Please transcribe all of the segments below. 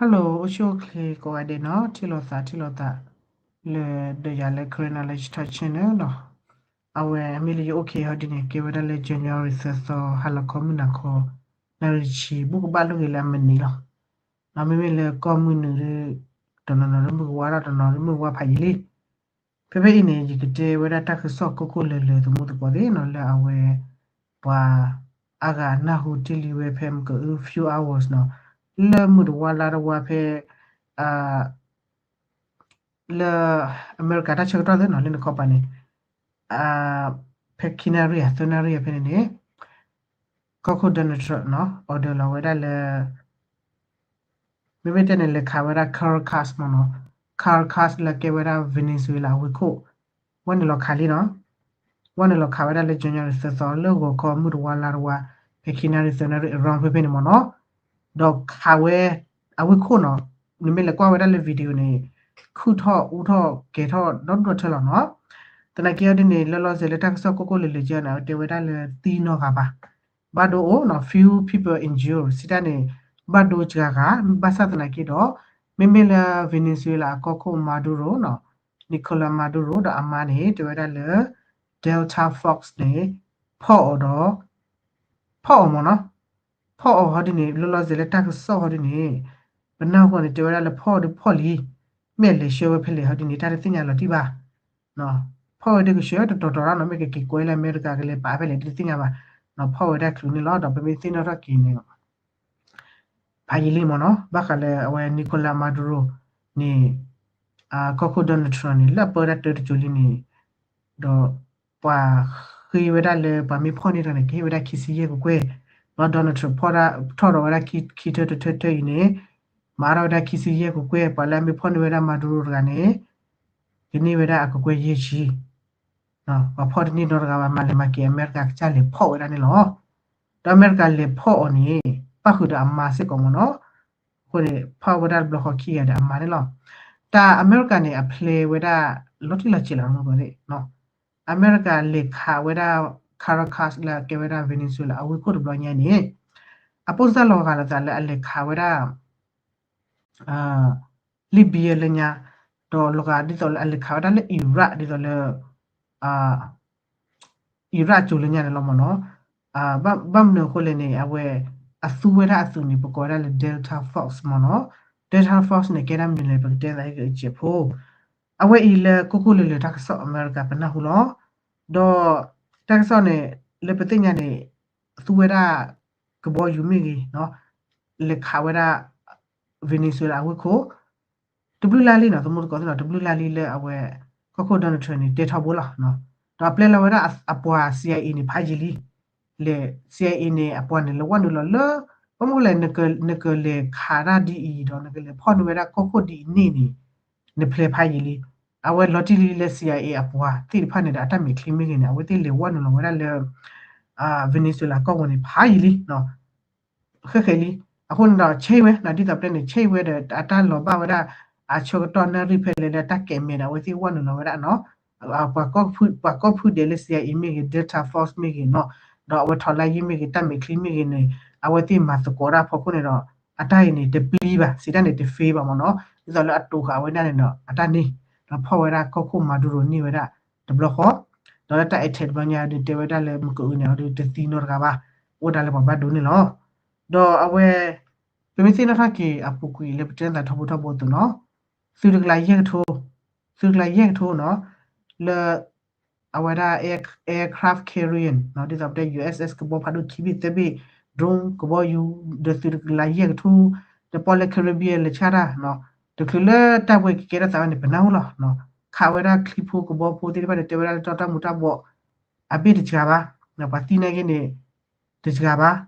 Hello အိၣ်ဆူၣ်အိၣ်ချ့ကိးဂၤဒဲးနီၤ, ထံၣ်လိာ်သးထံၣ်လိာ်သး လၢဒီးယၤလၢ Karen Knowledge Talk Channel နီၤ. အဝဲမ့ၢ်လၢယအိၣ်ခ့ဟီဒ်န့ၣ် ကဲဝဲဒၣ်လၢ January သၢသီ ဟါလီၤခီမုၢ်နၤခီ နၣ်ရံၣ်ဆံ ဘူၣ်ကဘၣ်လိၣ်ဂ့ၤလၢအမနံၤလီၤ. မ့မ့ၢ်လၢကီၢ်မုၢ်နုာ်ဒီး တနီၤနီၤလၢမုၢ်ကဝါဒီးတနီၤလၢမုၢ်ကဝါဖးယံာ်လံ. ဖဲဖဲအံၤန့ၣ် ယကတဲဝဲဒၣ်တၢ်ကစီၣ်ကိၢ်ကိၢ်လၢၤလၢၤ သမူသကိးသ့ၣ်နီၤ လၢအဝဲ ပှၤအါဂၤနၢ်ဟူတ့ၢ်လံဝဲဖဲမ့ၢ်ကအု few hours နီၤ, လၢမုၢ်တဝါလါတဝါဖဲ လၢအမဲရကၤတၢ်ဆၢကတီၢ်သ့ၣ်နီၤ လၢနခီပၤန့ၣ် ဖဲခံနၣ်ရံၣ်ဧါ သၢနၣ်ရံၣ်ဧါဖဲန့ၣ်န့ၣ် ကီၢ်ခိၣ် Donald Trump နီၤ order လီၤဝဲဒၣ်လၢ မ့မ့ၢ်တဲန့ၣ် လဲၤခးဝဲဒၣ် Caracas မ့ၢ်နီၤ, Caracas လၢကဲဝဲဒၣ် Venezuela အဝ့ၢ်ခိၣ်, ဝဲနုာ်လီၤခးလံနီၤ, ဝဲနုာ်လီၤခးဝဲဒၣ်လၢ January သၢသီ လၢဂီၤခီမုၢ်တဝါလါတဝါ ဖဲခံနၣ်ရံၣ် သၢနၣ်ရံၣ် around ဖဲဖဲန့ၣ်မ့ၢ်နီၤ, ဒီးခးဝဲ အဝ့ၢ်ခိၣ်နီၤ, နမ့ၢ်လဲၤကွၢ်ဝဲဒၣ်လၢ video န့ၣ် ခုၣ်ထီၣ်အူထီၣ်ကဲၤထီၣ်ဒီဒူၣ်ဒီထၢလီၤနီၤ. သနာ်က့အီၤဒ်န့ၣ် လၢလီၤစဲၤလၢတၢ်ကစီၣ်ကိၢ်ကိၢ်လၢၤလၢၤကဲန့ၣ် အဝဲတဲဝဲဒၣ်လၢသံနီတဂၤဘၣ်, ဘၣ်ဒိအိၣ်နီၤ few people injured စံးတၢ်န့ၣ် ဘၣ်ဒိစှၤဂၤ ဘၣ်ဆၣ်သနာ်က့ဒီး မ့မ့ၢ်လၢ Venezuela အကီၢ်ခိၣ် Maduro နီၤ Nicolas Maduro ဒီးအမါန့ၣ် တဲဝဲဒၣ်လၢ Delta Force န့ၣ် ဖီၣ်အီၤဒီး ဖီၣ်အီၤမ့ၢ်နီၤ, ဖီၣ်အီၤဟီဒ်န့ၣ် လၢလီၤစဲၤလၢတၢ်ကစီၣ်ဟီဒ်န့ၣ် ပနၢ်ဟူန့ၣ် တဲဝဲဒၣ်လၢဖီၣ်အီၤဒီးဖီၣ်လံ, မ့ၢ်အလဲၤဆှၢဝဲဖဲလဲၣ်ဟီဒ်န့ၣ် တၢ်တသ့ၣ်ညါလီၤတံၢ်ဘၣ် ဖီၣ်ဝဲဒၣ်ကဆှၢတတီၤတီၤလီၤနီၤ, မ့ၢ်ကက့ၤကွဲလၢအမဲရကၤကလဲၤပာ်ဖဲလဲၣ်တသ့ၣ်ညါဘၣ်, ဖီၣ်ဝဲဒၣ်ချုးန့ၣ်လီၤ. ဒီးပမ့ၢ်သ့ၣ်နီၣ်ထီၣ်က့ၤန့ၣ် ဖးယံာ်လံမ့ၢ်နီၤ, ဘၣ်ဃးလၢအဝဲ Nicolas Maduro န့ၣ် ကီၢ်ခိၣ် Donald Trump န့ၣ် လၢအပၢဒၣ်တၢတစိၤလံန့ၣ် ဒီးပှၤဃ့ဝဲဒၣ်လၢပှၤမ့ၢ်ဖီၣ်န့ၢ်တၢ်န့ၣ် ကဟ့ၣ်ဝဲဒၣ်ခံဆံယဲၢ်ကကွဲၢ်, ဒီး Donald Trump ဖီၣ်ထီၣ်ဒီးဝဲဒၣ်ခံထၢတထၢတထၢအံၤန့ၣ် မၤထီၣ်ဝဲဒၣ်ခံဆံယဲၢ်ကကွဲၢ်, ပှၤလၢအမ့ၢ်ဖီၣ်န့ၢ်ဝဲဒၣ် Maduro တဂၤန့ၣ် ကန့ၢ်ဝဲဒၣ်အကကွဲၢ်ယဲၢ်ဆံ ပှၤဖီၣ်တန့ၢ်နီတဂၤဘၣ် မၤလဲၤမၤက့ၤ အမဲရကၤကစၢ်လဲၤဖီၣ်ဝဲဒၣ်န့ၣ်လီၤ. ဒီးအမဲရကၤလဲၤဖီၣ်အီၤန့ၣ် ပၣ်ဃုာ်ဒီးအမါစ့ၢ်ကီးမ့ၢ်နီၤ, အဃိန့ၣ် ဖီၣ်ဝဲဒၣ်တဘျီဃီခံဂၤဒီးအမါန့ၣ်လီၤ. တၢ်အမဲရကၤန့ၣ် အ plan ဝဲဒၣ် လီၤတံၢ်လီၤဆဲးလီၤမ့ၢ်နီၤ, အမဲရကၤလဲၤခးဝဲဒၣ် Caracas လၢအကဲဝဲဒၣ် Venezuela အဝ့ၢ်ခိၣ်တဘျီညါန့ၣ် အပိၢ်စၢ်လီၤဂာ်လိာ်သးလၢအလဲၤခးဝဲဒၣ် Libya လၢညါ, ဒီးလီၤဂာ်ဒ်သိးလၢအလဲၤခးဝဲဒၣ်လၢ Iraq ဒ်သိးလၢ Iraq အစိၤလၢညါန့ၣ်လီၤမ့ၢ်နီၤ. ဘၣ်မနုၤအဃိလဲၣ်န့ၣ် အဝဲ အသူဝဲဒၣ်အသုးန့ၣ် ပကိးဝဲဒၣ်လၢ Delta Force မ့ၢ်နီၤ. Delta Force န့ၣ် ကဲဒၣ်မနုၤလဲၣ် ပကတဲသးအံၤကဲးဖိ, အဝဲအံၤလၢကိၢ်ကိၢ်လၢၤလၢၤတၢ်ကစီၣ်အမဲရကၤပနၢ်ဟူလီၤ. ဒီးတၢ်ကစီၣ်န့ၣ် လၢပသ့ၣ်ညါန့ၣ် သူဝဲဒၣ်ကဘီယူၤမ့ၢ်ဂ့ၤ, လဲၤခးဝဲဒၣ် Venezuela အဝ့ၢ်ခိၣ် တဘျုးလါလံနီၤ, သမူသကိးသ့ၣ်နီၤ, တဘျုးလါလံလၢအဝဲ ကီၢ်ခိၣ် Donald Trump န့ၣ် တဲထီဘိလီၤ. ဒီးအပျဲလီၤဝဲဒၣ်အပှၤ CIA န့ၣ် ဖးယံာ်လံ, လဲၤ CIA န့ၣ် အပှၤန့ၣ် လဲၤဝဲနုာ်လီၤလၢ ဘၣ်မနုၤလဲၣ် နကလဲၤခးတၢ်ဒ်အံၤဒီး နကလဲၤဖီၣ်န့ၢ်ဝဲဒၣ်ကီၢ်ခိၣ်ဒ်အံၤန့ၣ်န့ၣ် န plan ဖးယံာ်လံ. အဝဲလီၤတံၢ်လံလၢ CIA အပှၤသ့ၣ်တဖၣ်န့ၣ်ဒီး အတၢ်မဲာ်ချံမ့ၢ်ဂ့ၤန့ၣ် အဝဲသ့ၣ်လဲၤဝဲနုာ်လီၤဝဲဒၣ်လၢ Venezuela ကီၢ်ပူၤန့ၣ် ဖးယံာ်လံ ဃဲဃဲလံ. အဃိန့ၣ်ဒီး ဆဲးဝဲ ဒ်သိးပတဲန့ၣ် ဆဲးဝဲဒီး အတၢ်လီၤဘၣ်ဝဲဒၣ် အဆၢကတီၢ်နၣ်ရံၣ်ဖဲလဲၣ်လၢတၢ်ကဲးမဲာ်ဒီး အဝဲသ့ၣ်ဝဲနုာ်လီၤဝဲဒၣ်နီၤ, ပှၤကီၢ်ဖုဒဲးလၢ CIA မ့ၢ်ဂ့ၤ, Delta Force မ့ၢ်ဂ့ၤနီၤ, ဒီးအဝဲထီၣ်လါယ့မ့ၢ်ဂ့ၤ, တၢ်မဲာ်ချံမ့ၢ်ဂ့ၤန့ၣ် အဝဲသ့ၣ်မၤသကိးတၢ်ဖီခိၣ်န့ၣ်ဒီး အတၢ်အံၤန့ၣ် တပျံၤဘၣ်, စံးတၢ်န့ၣ် တ fail ဘၣ်မ့ၢ်နီၤ, ဒ်သိးလၢအတိာ်ဃာ်ဝဲဒၣ်န့ၣ်ဒီး အတၢ်န့ၣ် ဒီးဖီၣ်ဝဲဒၣ်ကီၢ်ခိၣ် Maduro န့ၢ်ဝဲဒၣ်တဘျီဃီ, ဒီးလၢတၢ် attack တဘျီညါဒီး တဲဝဲဒၣ်လၢမ့ၢ်ကအုန့ၣ် အီၤဒီးတသံနီတဂၤဘၣ်, အိၣ်ဒၣ်လၢပှၤဘၣ်ဒိန့ၣ်လီၤ. ဒီးအဝဲ ပမ့ၢ်သ့ၣ်နီၣ်ထီၣ်က့ၤအပူၤကွံာ်လၢပတဲသးထီဘိထီဘိအသိးနီၤ, သုးတကလးယဲၢ်ကထိ, သုးတကလးယဲၢ်ကထိနီၤ, လၢ အဝဲဒၣ် air, aircraft carrier နီၤ, ဒ်သိးပတဲ USS ကဘီဖးဒိၣ်ခံဘ့ၣ်သၢဘ့ၣ်, drone ကဘီယူၤ ဒီးသုးတကလးယဲၢ်ကထိ, ဒီးပီၣ်လဲၣ် Caribbean လဲၤဆါတၢ်နီၤ, တချုးလၢတၢ်ဝဲကကဲထီၣ်သးဝဲန့ၣ် ပနၢ်ဟူလီၤနီၤ, ခးဝဲဒၣ်ချံဖိကဘီဖိသ့ၣ်တဖၣ်န့ၣ် တဲဝဲဒၣ်လၢတီတၢ်မူၤတၢ်ဘှီး အဘ့ၣ်တစှၤဘၣ်, ပှၤသံနာ်က့န့ၣ် တစှၤဘၣ်,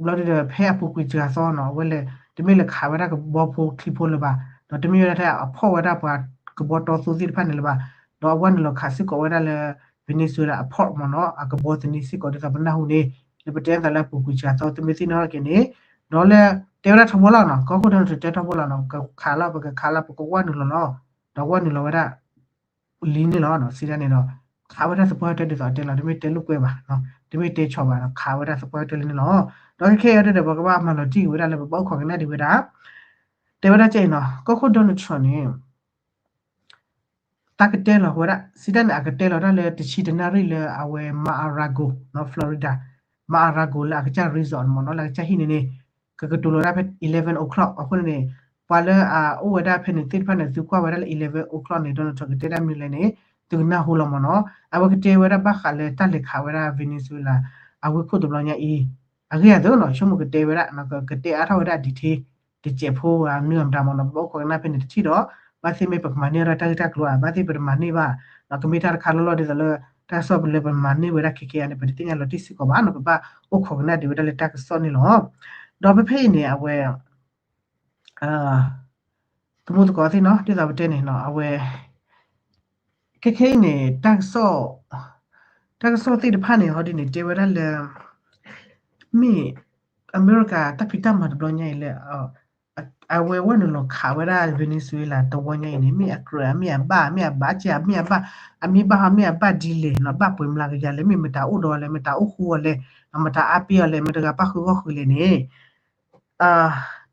ဘျီဒုဒီးဖဲအပူၤကွံာ်စှၤသီနီၤ, အဝဲလဲၤ တမ့ၢ်လၢခးဝဲဒၣ်ကဘီဖိချံဖိလၢၤဘၣ်, ဒီးတမ့ၢ်ဝဲဒၣ်ထဲအဖီၣ်ဝဲဒၣ်ပှၤကဘီတီသိသ့ၣ်တဖၣ်န့ၣ်လၢၤဘၣ်, ဒီးအဝဲနုာ်လီၤခးစ့ၢ်ကီးဝဲဒၣ်လၢ Venezuela အ port မ့ၢ်နီၤ, အကဘီသန့စ့ၢ်ကီးဒ်သိးပနၢ်ဟူန့ၣ်, လၢပတဲသးလၢအပူၤကွံာ်စှၤသီ တမ့ၢ်သ့ၣ်နီၣ်ထီၣ်က့ၤန့ၣ်, ဒီးလၢ တဲဝဲဒၣ်ထီဘိလီၤနီၤ, ကီၢ်ခိၣ် Donald Trump တဲထီဘိလီၤနီၤ, ကခးလီၤ ပကခးလီၤ ပကဝဲနုာ်လီၤလီၤ, ဒီးဝဲနုာ်လီၤဝဲဒၣ် လံန့ၣ်လီၤနီၤ, စံးတၢ်န့ၣ်ဒီး ခးဝဲဒၣ်သပှၢ်တၢၢ်ဒ်သိးအတဲလီၤ, တမ့ၢ်တဲလိာ်ကွဲဘၣ်, တမ့ၢ်တဲဆီၣ်ဘၣ်ဒီး ခးဝဲဒၣ်သပှၢ်တၢၢ်လံန့ၣ်လီၤ. ဒီးခဲခဲအံၤဒ်ဒီး ပကဘၣ်မၤလီၤတံၢ်က့ၤဝဲဒၣ်လၢပဘၣ်အိၣ်ခိးကနၣ်ဒံးဝဲဒၣ် တဲဝဲဒၣ်ကဲအံၤနီၤ ကီၢ်ခိၣ် Donald Trump န့ၣ် တၢ်ကတဲလီၤဝဲဒၣ် စံးတၢ်န့ၣ် အကတဲလီၤတၢ်လၢတဆံတနၣ်ရံၣ်လၢအဝဲ Mar-a-Lago နီၤ Florida, Mar-a-Lago လၢအကစၢ် resort မ့ၢ်နီၤ လၢအကစၢ်ဟံၣ်န့ၣ်န့ၣ် ကကတိၤလီၤဒၣ်ဖဲ eleven o'clock အဃိန့ၣ်န့ၣ် ပှၤလၢအအိၣ်ဝဲဒၣ်ဖဲန့ၣ်သ့ၣ်တဖၣ်န့ၣ် သုကွၢ်ဝဲဒၣ်လၢ eleven o'clock န့ၣ် Donald Trump ကတဲတၢ်မနုၤလဲၣ်န့ၣ် သုကနၢ်ဟူလီၤမ့ၢ်နီၤ. အဝဲကတဲဝဲဒၣ်ဘၣ်ဃးလၢတၢ်လဲၤခးဝဲဒၣ် Venezuela အဝ့ၢ်ခိၣ်တဘျီညါအံၤ အဂ့ၢ်အသးနီၤ ဆိကမိၣ်ကတဲဝဲဒၣ် ကတဲအါထီၣ်ဝဲဒၣ် detail တစဲးဖိနုာ်အမတၤမ့ၢ်နီၤ ပဘၣ်အိၣ်ခိးကနၣ်ဖဲန့ၣ်တထံၣ်ဒီး ဘၣ်သ့ၣ်မ့ၢ်ပကမၤန့ၢ်ဝဲဒၣ်တၢ်ဂ့ၢ်တၢ်ကျိၤဧါ ဘၣ်သ့ၣ်ပတမၤန့ၢ်ဘၣ် ကမ့ၢ်တၢ်တခါလီၢ်လီၢ်ဒ်သိးလၢ တၢ်ကစီၣ်ပလၢပမၤန့ၢ်ဝဲဒၣ်ခဲကဲဧါန့ၣ် ပတသ့ၣ်ညါလီၤတံၢ်စ့ၢ်ကီးဘၣ်နီၤ ပဘၣ်အိၣ်ခိးကနၣ်ဒံးဝဲဒၣ်လၢတၢ်ကစီၣ်န့ၣ်လီၤ. ဒီးဖဲဖဲအံၤန့ၣ် အဝဲ သမူသကိးသ့ၣ်နီၤ ဒ်သိးပတဲန့ၣ်နီၤ အဝဲ ခဲခဲအံၤန့ၣ် တၢ်ကစီၣ် တၢ်ကစီၣ်သ့ၣ်တဖၣ်န့ၣ် ဟီဒ်န့ၣ် တဲဝဲဒၣ်လၢ မ့ၢ် အမဲရကၤတၢ်ဖံးတၢ်မၤတဘျီညါအံၤလၢ အဝဲဝဲနုာ်လီၤခးဝဲဒၣ် Venezuela တဝီညါအံၤန့ၣ် မ့ၢ်အကြၢး မ့ၢ်အဘၣ် မ့ၢ်အဘၣ်ကဲ မ့ၢ်အဘၣ် အမ့ၢ်ဘၣ်ဟီ မ့ၢ်အဘၣ်ဒ်လဲၣ်နီၤ ဘၣ်ပှဲၤမျးကယၤလဲၣ် မ့ၢ်မတၤအိၣ်ဒီးလဲၣ် မတၤအိၣ်ဃူအီၤလဲၣ် မတၤအါပ့ၤအီၤလဲၣ် မတၤဂၤပၣ်ဃုာ်ဂီၢ်ဃုာ်လဲၣ်န့ၣ်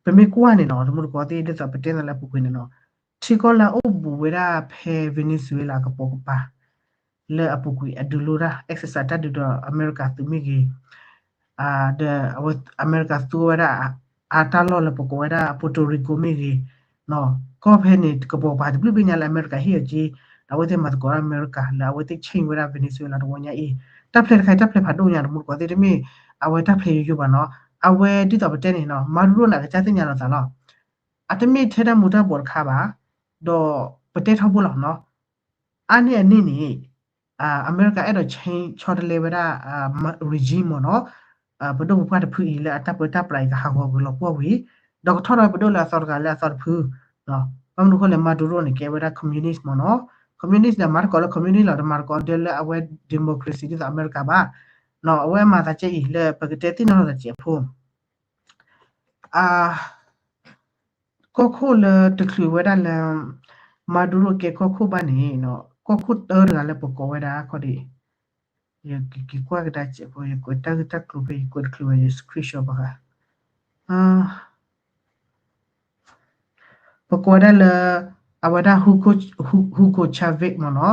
ပမ့ၢ်ကွၢ်န့ၣ်နီၤ သမူသကိးသ့ၣ် ဒ်သိးပတဲသးလၢအပူၤကွံာ်န့ၣ်နီၤ ထံကီၢ်လၢအအိၣ်ဘူးဝဲဒၣ်ဖဲ Venezuela အကပိာ်ကပၤ လၢအပူၤကွံာ်အဒုးလိတၢ် exercise တၢ်ဒုးဒီးအမဲရကၤသုးမ့ၢ်ဂ့ၤ, ဒီးအဝဲအမဲရကၤသူဝဲဒၣ် အတၢ်လီၢ်လၢပကိးဝဲဒၣ် Puerto Rico မ့ၢ်ဂ့ၤ, ကီၢ်ဖဲန့ၣ် ကပိာ်ကပၤတဘျုးဘ့ၣ်ညါလၢအမဲရကၤဟ့ၣ်အီၤက့ၤ, ဒီးအဝဲသ့ၣ်မၤသကိးတၢ်အမဲရကၤ လၢအဝဲသ့ၣ် change ဝဲဒၣ် Venezuela တဝီညါအံၤ, တၢ်ဖျဲးတခါအံၤ တၢ်ဖျဲးဖးဒိၣ်ညါ တမူတကိးသ့ၣ်တမ့ၢ် အဝဲတၢ်ဖျဲးယိယိဘၣ်နီၤ, အဝဲဒ်သိးပတဲန့ၣ်နီၤ Maduro န့ၣ် အကစၢ်သ့ၣ်ညါလီၤသးလီၤ, အတမ့ၢ်ထဲတၢ်မူၤတၢ်ဘှီးတခါဘၣ်, ဒီးပတဲထီဘိလီၤနီၤ, အါန့ၢ်အန့ၣ်န့ၣ် အမဲရကၤအဲၣ်ဒိး change ဆီတလဲဝဲဒၣ် regime မ့ၢ်နီၤ, ပဒိၣ်ပပှၢ်တဖုအံၤလၢအတၢ်ပၢတၢ်ပြးအံၤကဟးဂီၤကွံာ်လီၤပှီၢ်ဝံၤ, ဒီးကထီၣ်ဒီးပဒိၣ်လၢအသီတဂၤလၢအသီတဖု, ဘၣ်မနုၤအဃိလဲၣ် Maduro န့ၣ် ကဲဝဲဒၣ် communist မ့ၢ်နီၤ, communist န့ၣ် မၤသကိးလၢ communist လီၤ, တမၤသကိးဒၢလၢအဝဲ democracy ဒ်သိးအမဲရကၤဘၣ်, အဝဲအမၤသးကဲအံၤလၢပကတဲသ့ၣ်နီၣ်ထီၣ်သးစဲးဖိ ကီၢ်ခိၣ်လၢတချုးဝဲဒၣ်လၢ Maduro ကဲကီၢ်ခိၣ်ဘၣ်န့ၣ် ကီၢ်ခိၣ်တၢတဂၤလၢပကိးဝဲဒၣ်ခီဒံး, ယက့ၤကွၢ်ကဒါစဲးဖိ ယကွဲးတၢ်ဂ့ၢ်တၢ်ကျိၤဖဲယကွဲးတချုးဝဲ ယ screenshot ဘၣ်ဃး ပကိးဝဲဒၣ်လၢ အဝဲဒၣ် Hugo Chavez မ့ၢ်နီၤ,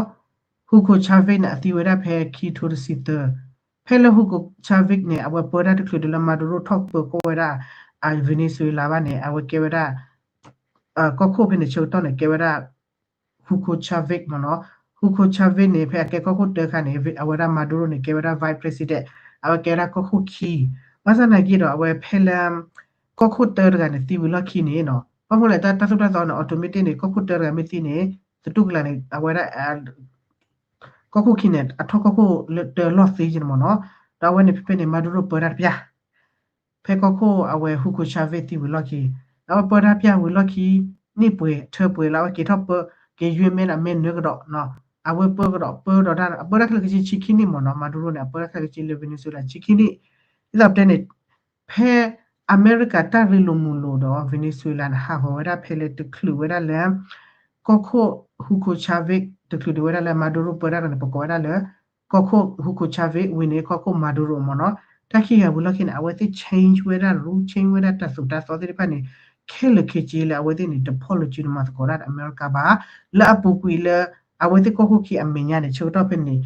Hugo Chavez န့ၣ် အသံဝဲဒၣ်ဖဲခံထိတဆံသၢ, ဖဲလၢ Hugo Chavez န့ၣ် အဝဲပၢတၢ်တချုးဒီးလၢ Maduro ထီၣ်ပၢကီၢ်ဝဲဒၣ် Venezuela ဘၣ်န့ၣ် အဝဲကဲဝဲဒၣ် ကီၢ်ခိၣ်ဖဲန့ၣ်ဆၢကတီၢ်န့ၣ် ကဲဝဲဒၣ် Hugo Chavez မ့ၢ်နီၤ, Hugo Chavez န့ၣ် ဖဲအကဲကီၢ်ခိၣ်တၢခါန့ၣ် အဝဲဒၣ် Maduro န့ၣ် ကဲဝဲဒၣ် vice president, အဝဲကဲဝဲဒၣ်ကီၢ်ခိၣ်ခံ, ဘၣ်ဆၣ်သနာ်က့ဒီး အဝဲဖဲလၢ ကီၢ်ခိၣ်တၢတဂၤန့ၣ် သံဝံၤလီၢ်ခံန့ၣ်နီၤ, ဘၣ်မနုၤလဲၣ် တၢ်သိၣ်တၢ်သီန့ၣ် automatic န့ၣ် ကီၢ်ခိၣ်တၢတဂၤမ့ၢ်သံန့ၣ် သတူၢ်ကလာ်န့ၣ် အဝဲဒၣ် ကီၢ်ခိၣ်ခံန့ၣ် အထီၣ်ကီၢ်ခိၣ်လၢတၢလီၢ်သ့န့ၣ်မ့ၢ်နီၤ, ဒီးအဝဲန့ၣ်ဖဲဖဲန့ၣ် Maduro ပၢတၢ်တပျၢ် ဖဲကီၢ်ခိၣ်အဝဲ Hugo Chavez သံဝံၤလီၢ်ခံ, အဝဲပၢတၢ်ပျၢ်ဝံၤလီၢ်ခံ န့ၢ်ပှဲၤထၢပှဲၤလၢအဝဲက့ၤထီၣ်ပၢ က့ၤယွ့မဲလၢအမဲနၢကဒီး, အဝဲပၢကဒီး ပၢဒီးတၢ် အပၢတၢ်ခဲလၢာ်ခဲဆ့ဆံခံနံၣ်မ့ၢ်နီၤ, Maduro န့ၣ် အပၢတၢ်ခဲလၢာ်ခဲဆ့လၢ Venezuela ဆံခံနံၣ်, ဒ်သိးပတဲန့ၣ် ဖဲအမဲရကၤတၢ်ရ့လိာ်မုာ်လိာ်ဒီး Venezuela န့ၣ် ဟးဂီၤဝဲဒၣ်ဖဲလၢတချုးဝဲဒၣ်လၢ ကီၢ်ခိၣ် Hugo Chavez တချုးဒံးဝဲဒၣ်လၢ Maduro ပၢတၢ်တဂၤန့ၣ် ပကိးဝဲဒၣ်လၢ ကီၢ်ခိၣ် Hugo Chavez ဝံၤန့ၣ် ကီၢ်ခိၣ် Maduro မ့ၢ်နီၤ, တၢ်ခံဂၤဝံၤလီၢ်ခံန့ၣ် အဝဲသ့ၣ် change ဝဲဒၣ် rule, change ဝဲဒၣ်တၢ်သိၣ်တၢ်သီသ့ၣ်တဖၣ်န့ၣ် ခဲလၢာ်ခဲဆ့လၢအဝဲသ့ၣ်န့ၣ် တဖီၣ်လိာ်စုတမၤသကိးတၢ်ဒီးအမဲရကၤဘၣ်, လၢအပူၤကွံာ်လၢ အဝဲသ့ၣ်ကီၢ်ခိၣ်ခံအမဲာ်ညါန့ၣ် ဆၢကတီၢ်ဖဲန့ၣ်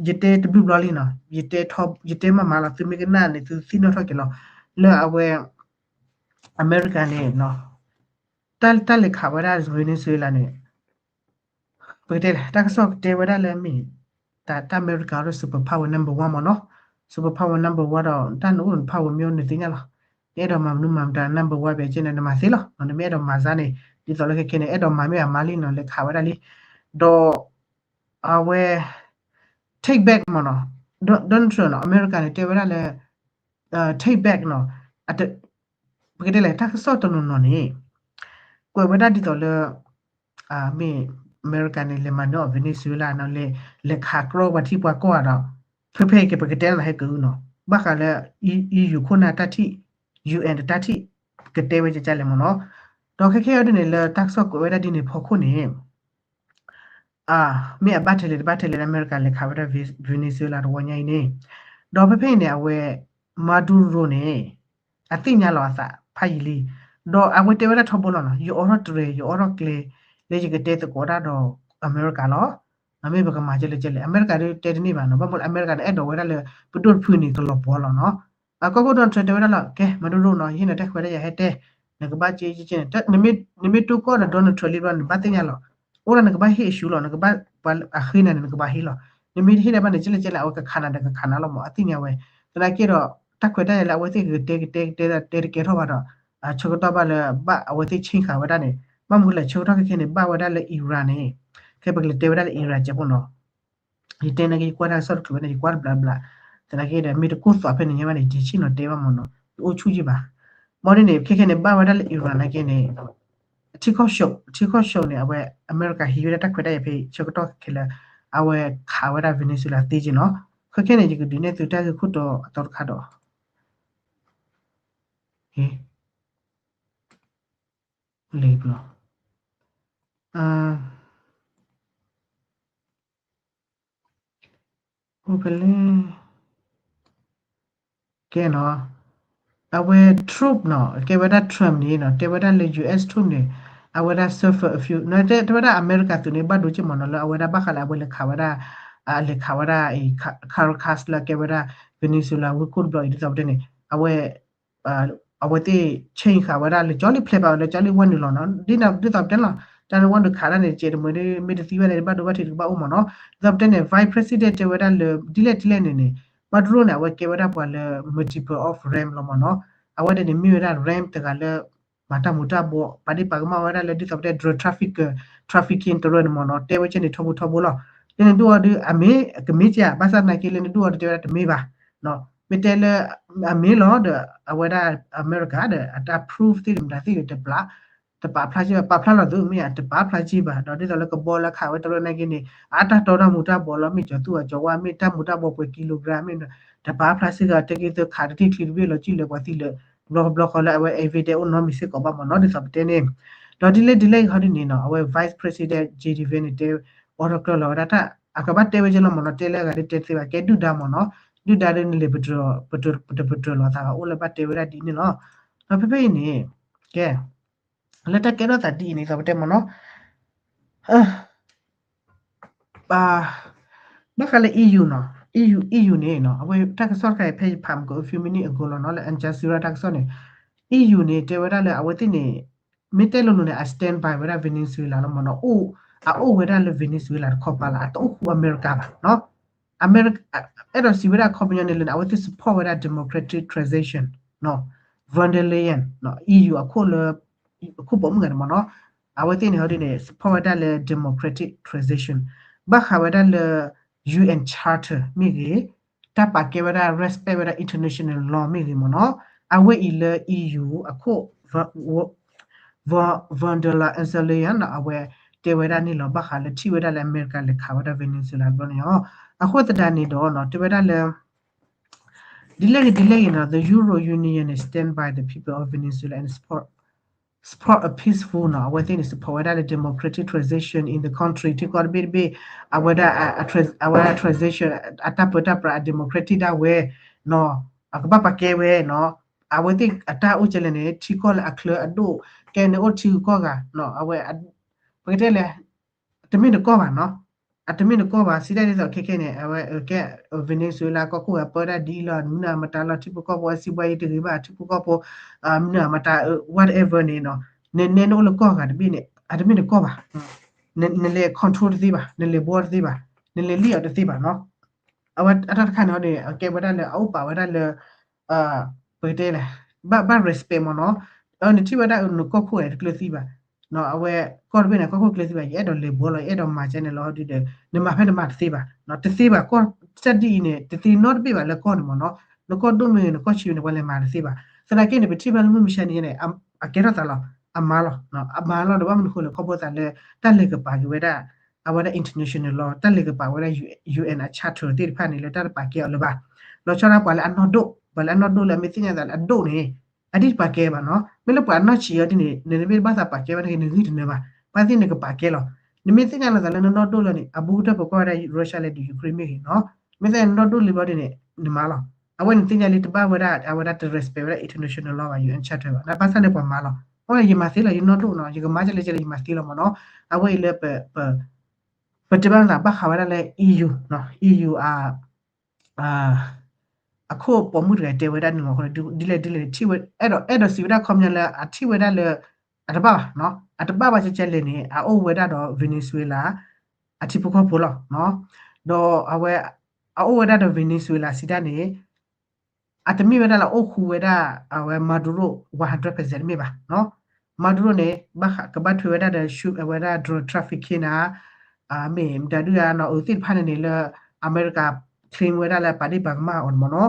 ယတဲတဘျုးဘျီလံနီၤ, ယတဲထီ ယတဲမၤမၤလီၤ သုမ့ၢ်ကနၣ်န့ၣ် သုသ့ၣ်နီၣ်ထီၣ်က့ၤလီၤ, လၢအဝဲ အမဲရကၤန့ၣ် တၢ် တၢ်လဲၤခးဝဲဒၣ် Venezuela န့ၣ် ပကတဲလဲၣ် တၢ်ကစီၣ်ကတဲဝဲဒၣ်လၢမ့ၢ် တၢ် တၢ်အမဲရကၤဒီး super power number one မ့ၢ်နီၤ, super power number one ဒီး တၢ်နအိၣ်န power မ့ၢ်အိၣ်နသ့ၣ်ညါလီၤ, နအဲၣ်ဒိးမၤမနုၤမၤမတၤ number one ပကဲန့ၣ် နမၤသ့လီၤ, နမ့ၢ်အဲၣ်ဒိးမၤစၢ်န့ၣ် ဒ်သိးလၢခဲခဲန့ၣ် အဲၣ်ဒိးမၤမ့ၢ်အမၤလံနီၤ လဲၤခးဝဲဒၣ်လံ, ဒီး အဝဲ take back မ့ၢ်နီၤ, Donald Trump နီၤ အမဲရကၤန့ၣ် တဲဝဲဒၣ်လၢ take back နီၤ, ပကတဲလဲၣ် တၢ်ကစီၣ်တနီၤနီၤန့ၣ် ကွဲးဝဲဒၣ်ဒ်သိးလၢ မ့ၢ်အမဲရကၤန့ၣ် လဲၤမၤနၢၤအီၤ Venezuela နီၤ, လဲၤခးကြီပှၤထံပှၤကီၢ်ဧါဒီး ဖဲဖဲအံၤက့ၤ ပကတဲလၢဟဲက့ၤအုနီၤ, ဘၣ်ဃးလၢ EU ခိၣ်နၢ်တၢ်ထံၣ် UN တၢ်ထံၣ် ကတဲဝဲကကလဲၣ်မ့ၢ်နီၤ, ဒီးခဲခဲအံၤဒ်န့ၣ် လၢတၢ်ကစီၣ်ကွဲးဝဲဒၣ်ဒ်န့ၣ်ဖီခိၣ်န့ၣ် မ့ၢ်အဘၣ်ထဲလဲၣ်တဘၣ်ထဲလဲၣ်လၢအမဲရကၤလဲၤခးဝဲဒၣ် Venezuela တဝီညါအံၤန့ၣ်, ဒီးဖဲဖဲအံၤန့ၣ် အဝဲ Maduro န့ၣ် အသ့ၣ်ညါလီၤအသးဖးယံာ်လံ, ဒီးအဝဲတဲဝဲဒၣ်ထီဘိလီၤနီၤ, ယအိးထီၣ်တြဲၤ ယအိးထီၣ်ကျဲ လၢယကတဲသကိးတၢ်ဒီးအမဲရကၤလီၤ. မ့ၢ်ပကမၤကဲလဲၣ်ကဲလဲၣ်, အမဲရကၤဒ်တဲတန့ၢ်ဘၣ်နီၤ, ဘၣ်မနုၤအမဲရကၤန့ၣ် အဲၣ်ဒိးဝဲဒၣ်လၢ ပဒိၣ်တဖုန့ၣ် ကလီၤပှီၤလီၤနီၤ. အကီၢ်ခိၣ် Donald Trump တဲဝဲဒၣ်လီၤ, ကဲ မၤဒိၣ်ဒိၣ်နီၤ, ယဟ့ၣ်နၤတၢ်ခွဲးတၢ်ယာ်ဟဲတဲ, နကဘၣ်က့က့န့ၣ်, နမ့ၢ်တိၢ်ကီၢ်ဒီး Donald Trump လံဘျီ နဘၣ်သ့ၣ်ညါလီၤ. အိၣ်ဒၣ်နကဘၣ်ဟ့ၣ်အဆူလီၤ, နကဘၣ်ပှၤအဃ့နၤန့ၣ် နကဘၣ်ဟ့ၣ်လီၤ. နမ့ၢ်တဟ့ၣ်ဒၣ်ဘၣ်န့ၣ် ကဲလဲၣ်ကဲလဲၣ် အဝဲကခးနၤဒီးကခးနၤလီၤမး, အသ့ၣ်ညါဝဲ. သနာ်က့ဒီး တၢ်ခွဲးတၢ်ယာ်လၢအဝဲသ့ၣ်ကတဲကတဲကတဲ တဲတကဲထီၣ်ဘၣ်ဒီး ဆၢကတီၢ်ဘၣ်လၢ ဘၣ်အဝဲသ့ၣ် change ဃာ်ဝဲဒၣ်န့ၣ်, ဘၣ်မနုၤလဲၣ် ဆၢကတီၢ်ခဲခဲန့ၣ် ဘၣ်ဝဲဒၣ်လၢ Iran န့ၣ်, ခဲပကလဲၤတဲဝဲဒၣ်လၢ Iran ကဲဖိနီၤ. ယတဲနာ်က့ ယကွၢ်တၢ်ကစီၣ်တချုးဝဲန့ၣ် ယကွၢ်တဘျီဘျီ, သနာ်က့ဒီး မ့ၢ်တကိၢ်သွးဖဲန့ၣ်ညါဘၣ်န့ၣ် ယဆ့ၣ်နီၤတဲဘၣ်မးနီၤ, ယအိၣ်ဆူၣ်ယံၣ်ဘၣ်. ဘၣ်ဒ်န့ၣ် ခဲခဲန့ၣ် ဘၣ်ဝဲဒၣ်လၢ Iran နာ်က့န့ၣ် ထံခီၣ် ထံခီၣ် show န့ၣ် အဝဲ အမဲရကၤဟံးဝဲဒၣ်တၢ်ခွဲးတၢ်ယာ်ဖဲ ဆၢကတီၢ်ခဲခဲလၢ အဝဲခးဝဲဒၣ် Venezuela သ့က့နီၤ. ခဲခဲန့ၣ် ယကဒုးနဲၣ်သုတၢ်ဂ့ၢ်ခိၣ်တီအသီတခါဒီး လံဘျီ အိၣ်ဖဲလဲၣ် ကဲနီၤ, အဝဲ Trump နီၤ, ကဲဝဲဒၣ် Trump န့ၣ်နီၤ, တဲဝဲဒᣣလၢ US Trump န့ၣ် အဝဲဒᣣ suffer a few နီၤ, တဲဝဲဒၣ်အမဲရကၤသုးန့ၣ် ဘၣ်ဒိက့ၢ်မးနီၤ, လၢအဝဲဒၣ်ဘၣ်ဃးလၢအဝဲလဲၤခးဝဲဒၣ်, အလဲၤခးဝဲဒၣ် Caracas လၢကဲဝဲဒၣ် Venezuela ဝ့ၢ်ခိၣ်တဘျီအံၤ ဒ်သိးပတဲန့ၣ် အဝဲ အဝဲသ့ၣ် change ဃာ်ဝဲဒၣ်လၢ ကၠီလံ ဖျဲးပာ်ဝဲလၢ ကၠီလံ ဝဲနုာ်လီၤနီၤ, ဒ်န့ၣ်ဒ်သိးပတဲလီၤ, တၢ်လၢ ဝဲနုာ်ခးဒၣ်န့ၣ် ကဲတမုာ်ဒ် မ့ၢ်တသံဝဲဒၣ်န့ၣ် ဘၣ်ဒိဘၣ်ထံးတကဘၣ်အိၣ်မးနီၤ, ဒ်သိးပတဲန့ၣ် Vice President တဲဝဲဒၣ်လၢ ဒ်လဲၣ်ဒ်လဲၣ်န့ၣ်န့ၣ်, ဘၣ်တရိၣ်န့ၣ် အဝဲကဲဝဲဒၣ်ပှၤလၢ multiple of Ram လီၤမးနီၤ, အဝဲဒၣ်န့ၣ် မ့ၢ်ဝဲဒၣ် Ram တဂၤလၢ မၤတၢ်မူၤတၢ်ဘှီး ပာ်ဒ့ၣ်ပာ်ကမၣ်ဝဲဒၣ်လၢ ဒ်သိးပတဲ drug trafficker, trafficking တရၢန့ၣ်မးနီၤ, တဲဝဲကဲန့ၣ်ထီဘိထီဘိလီၤ, လၢနဒိၣ်အီၤဒ်အမ့ၢ် ကမ့ၢ်ကဲဧါ, ဘၣ်ဆၣ်သနာ်က့လၢနဒိၣ်အီၤဒ်တဲဝဲဒၣ်တမ့ၢ်ဘၣ် မ့ၢ်တဲလၢ အမ့ၢ်လီၤဒီး အဝဲဒၣ်အမဲရကၤဒီး အတၢ် proof သ့ၣ်တမတၤသ့ၣ်ဒီး တပာ်ဖျါက့ဘၣ်, ပာ်ဖျါလီၤသုးမ့ၢ်ဧါ, တပာ်ဖျါက့ဘၣ်, ဒီးဒ်သိးလၢကဘီလၢခးဝဲတရၢနာ်က့န့ၣ် အတၢ်တီတၢ်မူၤတၢ်ဘှီးလီၤ, မ့ၢ်ကၠီၤသူၣ်အကၠီၤဝါ မ့ၢ်တၢ်မူၤတၢ်ဘှီးပှဲၤ kilogram မ့ၢ် တပာ်ဖျါစ့ၢ်ကီး တဲက့ၤသုခးတထံၣ်ချံတဘ့ၣ်လီၤ ကံၣ်လၢပှၤသံလၢ ဘျီဘျီဃီလၢအဝဲ evidence အိၣ်နီတမံၤစ့ၢ်ကီးဘၣ်မးနီၤ ဒ်သိးပတဲန့ၣ်, ဒီးဒ်လဲၣ်ဒ်လဲၣ်ဂ့ၤဟီဒ်န့ၣ်နီၤ အဝဲ Vice President J D Vance န့ၣ် တဲ အိးထီၣ်ကျၢၢ်လီၤဝဲဒၣ်တၢ် အကဘၣ်တဲဝဲကဲလီၤမးနီၤ, တဲလၢအဂၤဒ်တဲသ့ဘၣ် ကဲဒုၣ်ဒါမးနီၤ, ဒုၣ်ဒါဒ်နလဲၤပတြၢၤ ပတပတြၢၤလီၤသးဘၣ် အိၣ်လၢဘၣ်တဲဝဲဒၣ်ဒ်န့ၣ်လီၤ, ဒီးဖဲဖဲအံၤန့ၣ် ကဲ လၢတၢ်ကဲထီၣ်သးဒ်အံၤန့ၣ် ဒ်သိးပတဲမးနီၤ ဘၣ်ဃးလၢ EU နီၤ EU EU န့ၣ်နီၤ အဝဲတၢ်ကစီၣ်တခါအံၤ ဖဲယဖးမုၢ်က a few minute ago လီၤနီၤ လၢ Al Jazeera တၢ်ကစီၣ်န့ၣ် EU န့ၣ် တဲဝဲဒၣ်လၢအဝဲသ့ၣ်န့ၣ် မ့ၢ်တဲလိၤလိၤန့ၣ် အ stand by ဝဲဒၣ် Venezuela လီၤမးနီၤ အိၣ် အအိၣ်ဝဲဒၣ်လၢ Venezuela တခီပၤလၢ အတအိၣ်ဃူအမဲရကၤဘၣ်နီၤ အမဲရကၤ အဲၣ်ဒိးစံးဝဲဒၣ်အခီပညီန့ၣ်လၢ အဝဲသ့ၣ် support ဝဲဒၣ် democratic transition နီၤ von der Leyen နီၤ EU အခိၣ်လၢ အခိၣ်ပိာ်မုၣ်ဂၤန့ၣ်မးနီၤ အဝဲသ့ၣ်န့ၣ်ဟီဒ်န့ၣ် support ဝဲဒၣ်လၢ democratic transition ဘၣ်ဃးဝဲဒၣ်လၢ UN Charter မ့ၢ်ဂ့ၤ တၢ်ပာ်ကဲဝဲဒၣ် respect ဝဲဒၣ် international law မ့ၢ်ဂ့ၤမးနီၤ အဝဲအံၤလၢ EU အခိၣ် von der Leyen နီၤ အဝဲတဲဝဲဒၣ်န့ၣ်လီၤ ဘၣ်ဃးလၢထံၣ်ဝဲဒၣ်လၢအမဲရကၤလဲၤခးဝဲဒၣ် Venezuela တဘျီန့ၣ်လီၤ အဃိသတးန့ၣ်ဒီးနီၤ တဲဝဲဒၣ်လၢ ဒ်လဲၣ်ဂ့ၤဒ်လဲၣ်ဂ့ၤနီၤ the Euro Union is stand by the people of Venezuela and support support a peaceful နီၤ အဝဲသ့ၣ်န့ၣ် support ဝဲဒၣ်လၢ democratic transition in the country ထံကီၢ်တဘ့ၣ်တဘ့ၣ် အဝဲဒၣ် အဝဲဒၣ် transition အတၢ်ပၢတၢ်ပြး အ democratic ဒၣ်ဝဲနီၤ အကဘၣ်ပာ်ကဲဝဲနီၤ အဝဲသ့ၣ်အတၢ်အိၣ်ကဲလဲၣ်န့ၣ် ထံကီၢ်လၢအချၢအဒိၣ် ကဲန့ၣ်အိၣ်ထံဂုၤကီၢ်ဂၤနီၤ အဝဲ ပကတဲလဲၣ် တမ့ၢ်တကီၢ်ဘၣ်နီၤ အတမ့ၢ်တကီၢ်ဘၣ် စံးဒၣ်ဒ်သိးခဲခဲန့ၣ် အဝဲကဲ Venezuela ကီၢ်ခိၣ်ဝဲပၢဒၣ်ဒ်အံၤလီၤ မနုၤအမတၤလီၤ ထံဖိကီၢ်ဖိအစံးဘှါအံၤတဂ့ၤဘၣ် ထံဖိကီၢ်ဖိ မနုၤအမတၤ whatever န့ၣ်နီၤ နနဲနအိၣ်လၢကီၢ်ဂၤတဘ့ၣ်န့ၣ် အတမ့ၢ်တကီၢ်ဘၣ် နလဲၤ control တသ့ဘၣ် နလဲၤဘှီတသ့ဘၣ် နလဲၤလံၣ်အီၤတသ့ဘၣ်နီၤ အဝဲအတၢ်တခါန့ၣ်န့ၣ် အကဲဝဲဒၣ်လၢ အအိၣ်ပာ်ဝဲဒၣ်လၢ ပကတဲလဲၣ် ဘၣ် ဘၣ် respect မးနီၤ နထံၣ်ဝဲဒၣ်နကီၢ်ခိၣ်တကျၢၤသံဘၣ် အဝဲကီၢ်တဘ့ၣ်န့ၣ် ကီၢ်ခိၣ်ကျၢၤသံဘၣ် ယအဲၣ်ဒိးလဲၤဘှီလီၤ ယအဲၣ်ဒိးမၤကဲန့ၣ်လီၤဒ်ဒီး နမၤဖဲနမၤတသ့ဘၣ် တသ့ဘၣ် ကီၢ်စၢ်ဒ်အံၤန့ၣ် တသ့နီတဘ့ၣ်ဘၣ်လၢကီၢ်န့ၣ်မးနီၤ နကီၢ်ဒိၣ်မ့ၢ်ဂ့ၤ နကီၢ်ဆံးမ့ၢ်ဂ့ၤန့ၣ် ပှၤလဲၤမၤတသ့ဘၣ် သနာ်က့န့ၣ် ပထံၣ်ဘၣ်လၢမုၢ်မဆါန့ၣ်န့ၣ် အကဲထီၣ်သးလီၤ အမၤလီၤ အမၤလီၤဒီးဘၣ်မနုၤဃိလဲၣ် ခီဖျိသးလၢ တၢ်လဲၤကပာ်က့ၤဝဲဒၣ် အဝဲဒၣ် international law တၢ်လဲၤကပာ်ဝဲဒၣ် UN အ charter သ့ၣ်တဖၣ်န့ၣ် လၢတၢ်တပာ်ကဲအီၤလၢၤဘၣ် လီၤဆီဒၣ်ပှၤလၢအနီၢ်ဒိၣ် ပှၤလၢအနီၢ်ဒိၣ်လၢအမ့ၢ်သ့ၣ်ညါသးလၢအဒိၣ်န့ၣ် အဒ်တပာ်ကဲဘၣ်နီၤ မ့ၢ်လၢပှၤအနီၢ်ဆံးအီၤဒ်န့ၣ် နတဘ့ၣ်ဘၣ်သးပာ်ကဲဘၣ်န့ၣ် နဂံၢ်တနၢၤဘၣ် ဘၣ်သ့ၣ်နကပာ်ကဲလီၤ နမ့ၢ်သ့ၣ်ညါလီၤသးလၢနနီၢ်ဒိၣ်လီၤန့ၣ် အဘူးကတၢၢ်ပကွၢ်ဝဲဒၣ် Russia လၢဒ် Ukraine မ့ၢ်ဂ့ၤနီၤ မ့ၢ်သ့ၣ်ညါနနီၢ်ဒိၣ်လံဘျီဒ်န့ၣ် နမၤလီၤ အဝဲန့ၣ်သ့ၣ်ညါလံတဘၣ်ဝဲဒၣ် အဝဲဒၣ်တ respect ဝဲဒၣ် international law ဘၣ် UN charter ဘၣ် နဘၣ်ဆၣ်န့ၣ်ပှၤမၤလီၤ အဝဲယမၤသ့လီၤ ယနီၢ်ဒိၣ်နီၤ ယကမၤကဲလဲၣ်ကဲလဲၣ် ယမၤသ့လီၤမ့ၢ်နီၤ. အဝဲအံၤလၢ ပတဲဘၣ်သးဘၣ်ဃးဝဲဒၣ်လၢ EU နီၤ EU အ အခိၣ်ပိာ်မုၣ်တဂၤတဲဝဲဒၣ်န့ၣ်မ့ၢ် ဒ်လဲၣ်ဒ်လဲၣ် ထံၣ်ဝဲ အဲၣ်ဒိး အဲၣ်ဒိးစံးဝဲဒၣ်ခီပညီလၢ အထံၣ်ဝဲဒၣ်လၢ အတဘၣ်ဘၣ်နီၤ အတဘၣ်ဘၣ်ကဲကဲလဲၣ်န့ၣ် အအိၣ်ဝဲဒၣ်ဒီး Venezuela အထံဖိကီၢ်ဖိလီၤ. ဒီးအဝဲ အအိၣ်ဝဲဒၣ်ဒီး Venezuela စံးတၢ်န့ၣ် အတမ့ၢ်ဝဲဒၣ်လၢအိၣ်ဃူဝဲဒၣ် အဝဲ Maduro one hundred percent တမ့ၢ်ဘၣ်နီၤ. Maduro န့ၣ် ကဘၣ်ထွဲဝဲဒၣ်ဒီး အဝဲဒၣ် drug trafficking နီၤ မ့ၢ်မတၤဒုဧါနီၤ အဝဲသ့ၣ်တဖၣ်န့ၣ်န့ၣ်လၢ အမဲရကၤ claim ဝဲဒၣ်လၢပာ်ဒ့ၣ်ပာ်ကမၣ်အီၤန့ၣ်မ့ၢ်နီၤ.